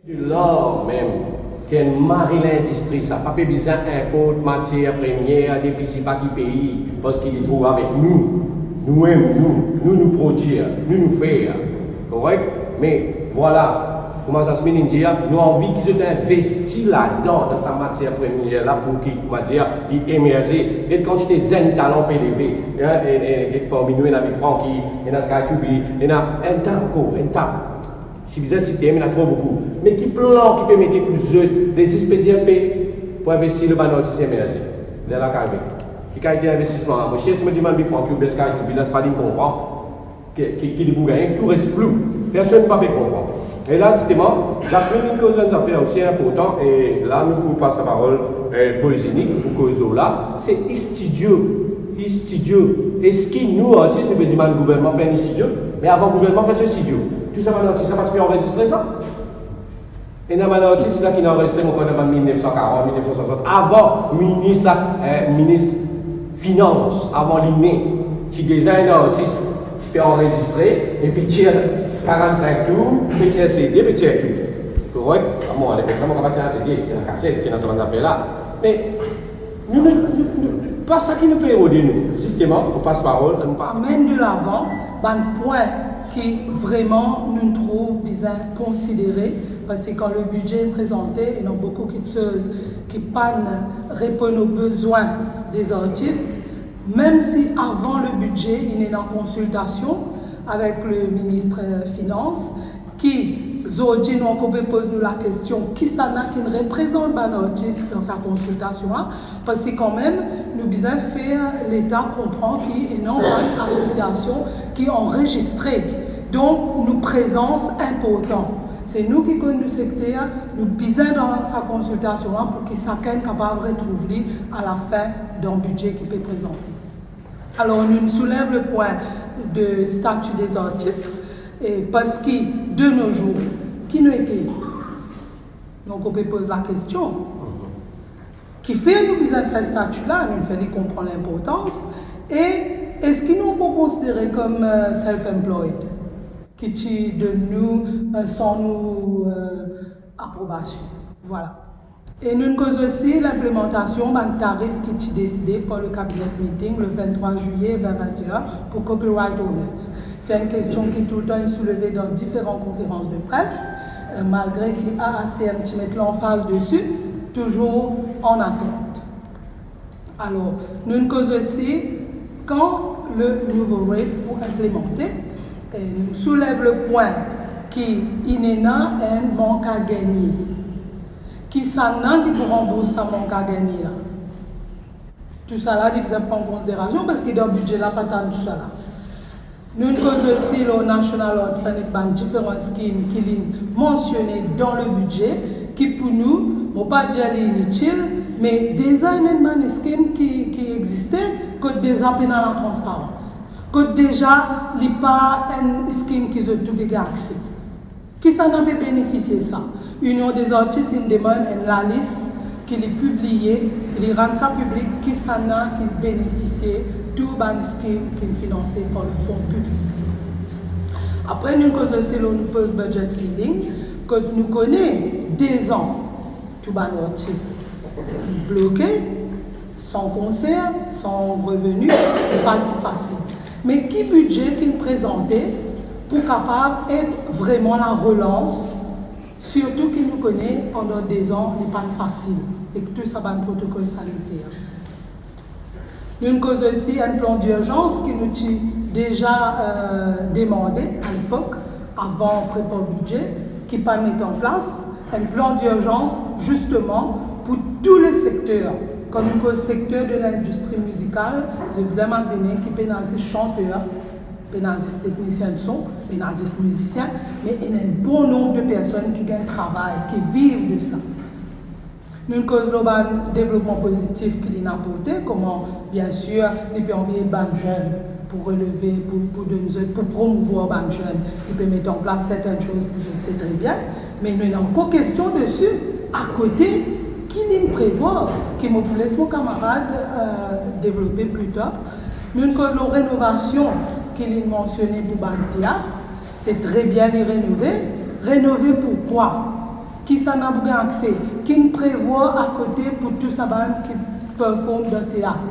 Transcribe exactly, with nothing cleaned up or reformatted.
Lor mem, ki enn mari lindistri, sa pa pe bizin inport matier premier depi sipa ki pei, parski li trouv avek nou. Noumem, nou, nou, nou prodwir, nou, nou fer. Korek? Me vwala, kouma Jasmine inn dir, nou anvi ki zot investi ladan, dan sa matier premier la, pou ki, kouma dir, li emerze. Get kantite zenn talan pe leve, e, e, e, e parmi nou, ena Big Franky, ena Sky Q B, ena enn ta ankor, enn ta. Si bizin site, me ena tro boukou. Me ki plan ki pe mete pou zot? Ler zis pe dir pe pou investi lor bann artis emerze. Lerla kav vini. Ki kalite investisman la? Mo sir, si mo dimann Big Franky oubien Sky Q B la, sipa li konpran ki, ki, ki li pou gagne, tou res flou. Personn pa pe konpran. E la, zisteman, Jasmine inn koz enn zafer osi inportan, e la, nou pou pas laparol, eh, Boy Zini, pou koz lor la, se studio. Studio. Eski nou, artis, nou pe dimann gouvernman fer enn studio? Me avan gouvernman fer so studio, tou sa bann artis la pa ti pe anrezistre sa? Ena bann artis la ki inn anrezistre, mo krwar, dan bann mil nef san karant, mil nef san swasant, avan minis la, eh, minis finans, avan li ne, ti deza ena artis pe anrezistre, epi tir karant-sink tour, pe tir C D, pe tir tou. Korek? Mo, alepok la, mo kapav tir C D, tir kaset, tir sa bann zafer la. Me nou, nou, nou, nou, pa sa ki nou pe erode nou, zisteman, pou pas parol, nou pas. Amenn de lavan bann pwin ki vreman nou trouv bizin konsidere, parski kan le bidze prezante, ena boukou kiksoz ki pa'nn reponn o bezwin dezartis, mem si avan le bidze, inn ena konsiltasion avek le minis finans, ki zordi nou ankor pe poz nou lakestion, kisannla ki'nn reprezant bann artis dan sa konsiltasion la, parski kanmem, nou bizin fer Leta konpran ki ena bann asosiasion ki anrezistre. Donk, nou prezans inportan. Se nou ki konn nou sekter, nou bizin dan sa konsiltasion la pou ki sakenn kapav retrouv li alafin dan bidze ki pe prezante. Alor, nou soulev le pwin de stati dezartis, e parski de no zour, ki nou ete? Donk, nou pe poz lakestion, kifer nou bizin sa stati la? Nou fer li konpran linportans. E eski nou pou konsidere kom, eh, self-employed, ki ti donn nou, eh, san nou, eh, aprobasion? Vwala. E nou koz osi linplimantasion bann tarif ki ti deside par le cabinet meeting le vinn-trwa zilie vinn vinn-enn pou copyright owners. Se enn kestion ki toultan inn souleve dan diferan konferans de pres, eh, malgre ki A A C M ti met lanfaz desi, touzour an atant. Alor, nou koz osi kan le nouvo rate pou inplimante, e nou soulev le pwin ki inn ena enn mank a gagne. Kisannla ki pou ranbours sa mank a gagne la? Tousala, li bizin pran konsiderasion, parski dan bidze la, pa tann tousala. Nou koz osi lor National Art Fund ek bann diferan skim ki li mansione dan le bidze, ki pou nou, mo pa dir li initil, me deza ena enn bann skim ki, ki existe, kot deza pena latransparans, kot deza li pa enn skim ki zot tou pe gagn akse. Kisannla pe benefisie sa? Union des Artistes inn demann enn lalis ki li pibliye, ki li rann sa piblik, kisannla ki benefisie tou bann skim ki finanse par le fon piblik. Apre, nou koz osi lor nou post budget ceiling, kot nou kone dezan tou bann artis bloke, san konser, san reveni, li pa fasil. Me ki bidze ki'nn prezante pou kapav ed vreman larelans, sirtou ki nou kone pandan dezan li pa'nn fasil, ek tou sa bann protokol saniter? Nou koz osi enn plan dirzans ki nou ti deza, eh, demande alepok, avan prepar bidze, ki pa'nn met an plas, enn plan dirzans, zisteman, pou tou le sekter. Kan nou koz sekter de lindistri mizikal, zot bizin imazine ki pena zis santer, pena zis teknisien son, pena zis mizisien, me ena enn bon nonb de personn ki gagn travay, ki viv de sa. Nou koz lor bann devlopman pozitif ki li'nn aporte, kouma, biensir, li pe anvi ed bann zenn pou releve, pou, pou donn zot, pou promouvwar bann zenn. Li pe met an plas sertenn soz pou zot, se tre bien. Me nou ena ankor kestion desi, akote, ki li'nn prevwar, ki mo pou les mo kamarad, eh, devlope pli tar. Nou koz lor renovasion ki li'nn mansione pou bann teat, se tre bien li renove. Renove pou kwa? Kisannla pou gagn akse? Ki'nn prevwar akote pou tou sa bann ki perform dan teat?